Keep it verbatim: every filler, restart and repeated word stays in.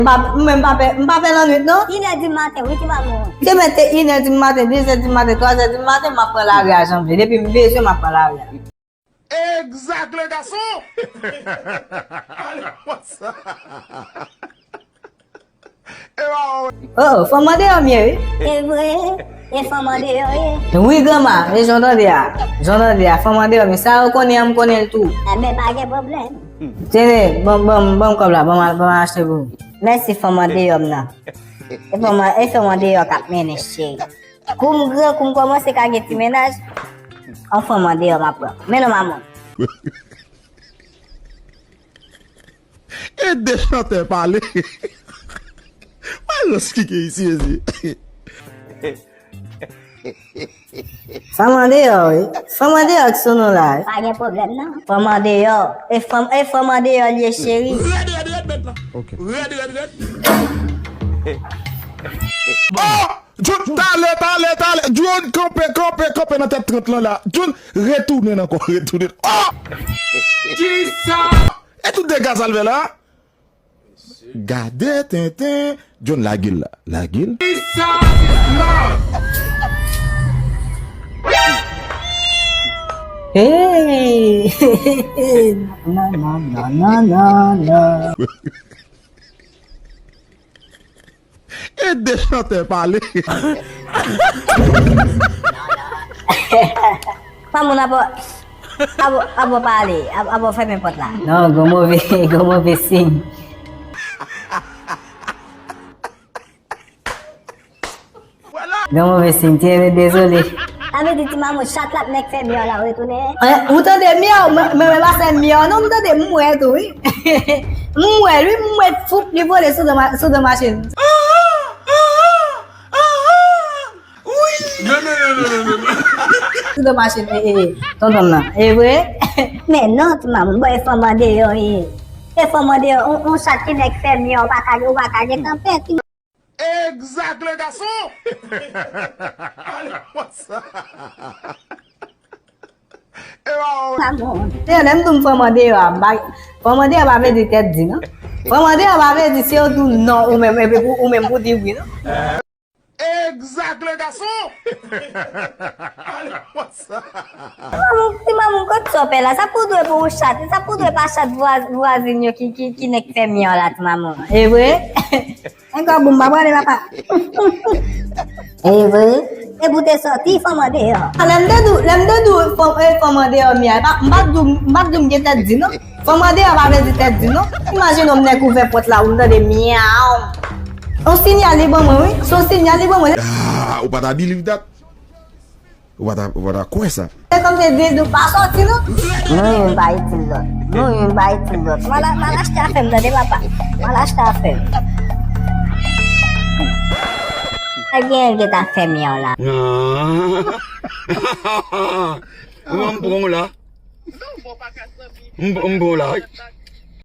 M pa, mwen, m pa pè, m pa pè lannwit, non. Inè di maten, wi, ti mamoun. Se mèt te inè di maten, dezè di maten, twazè di maten, m ap pran lari a jan m vle. Depi m bezwen, m ap pran lari a. Egzak, le gason! Ale konsa! E pa ou. Oh, fanm andeyò m ye, wi. E vre, e fanm andeyò ye. Wi, granma, e jan w tande a. Jan w tande a, fanm andeyò m ye. Sa yo konnen an, m konnen l tou. Enben, pa gen pwoblèm. Tene, ban, ban, ban m kòb la, ban m al, ban m al achte pou ou. Mèsi, fanm andeyò m nan. E fanm, e fanm andeyò k ap mennen, cheri. Kou m gran, kou m kòmanse ka gen ti mennaj, an fanm andeyò m ap pran. Men non, mamoun. E de chantè pale. Malòs ki gen isi, mezi. Fanm andeyò, wi. Fanm andeyò ki sou nou la, wi. Pa gen pwoblèm, non. Fanm andeyò. E fanm, e fanm andeyò l ye, cheri. Rèd, rèd, rèd, mèt la. Ok. Rèd, rèd, rèd. Oh! John, talè, talè, talè. John, kanpe, kanpe, kanpe nan tèt trant lan la. John, retounen ankò, retounen. Oh! Kisa? E tout dega sa l fè la? Gade tenten. John, lage l la. Lage l. Kisa? Hey! Non, non, non, non, non, non. E de chantè pale. Pa moun ap, ap, ap pale, ap, ap fèmen pòt la. Non, gwo move, gwo move siy. Gwo move siy, ti ebe dezole. Sa vle di ti mamoun chat la nèk fè myò la retounen. Eh, ou tande myò, mwen, mwen, mwen pa fè myò, non, m tande m wè tou, wi. M wè, wi, m wè foup li vole sou do ma-, sou do machin. Wi. Non, non, non, non, non, non, non. Sou do machin, e, e, e, tonton m nan. E vre? Men non, ti mamoun, bon, e fanm andeyò, e. E fanm andeyò, on, on chat ki nèk fè myò, ou pa ka, ou pa ka gen kanpe, ti Egzak, le gason! Ale konsa! E pa ou. Sa bon. Tande, lè m di w fanm andeyò a, m pa, fanm andeyò pa vle di tèt di, non. Fanm andeyò pa vle di se ou di non, ou menm, epi pou, ou menm pou di wi, non. Egzak, le gason! Ale konsa! Ti mamoun, ti mamoun, kot sa w pè la? Sa pou dwe pou ou chat, sa pou dwe pa chat vwa-, vwazin yo ki, ki, ki nèk fè myò la, ti mamoun. E vre? Ankò bon, m pa prale, papa. E vre? E pou te sòti, fanm andeyò. Lè m te di w, lè m te di w, fanm, e, fanm andeyò m ye a, e pa, m pa t di w, m pa t di w m gen tèt di, non. Fanm andeyò pa vle di tèt di, non. Imajine w m nèk ouvè pòt la, ou m tande myaw. On sinyal li ban mwen, wi. Se on sinyal li ban mwen. Ah, ou pa ta believe that. Ou pa ta, ou pa ta kwè sa. Se kòmsi di, di w pa sòti, non. Non, youn pa itil lòt. Non, youn pa itil lòt. M al, m al achte afè m, tande, papa. M al achte afè m. Ebyen, l gentan fè myò la. Ah. Ou wè m pran w la? M, m pran w la, wi.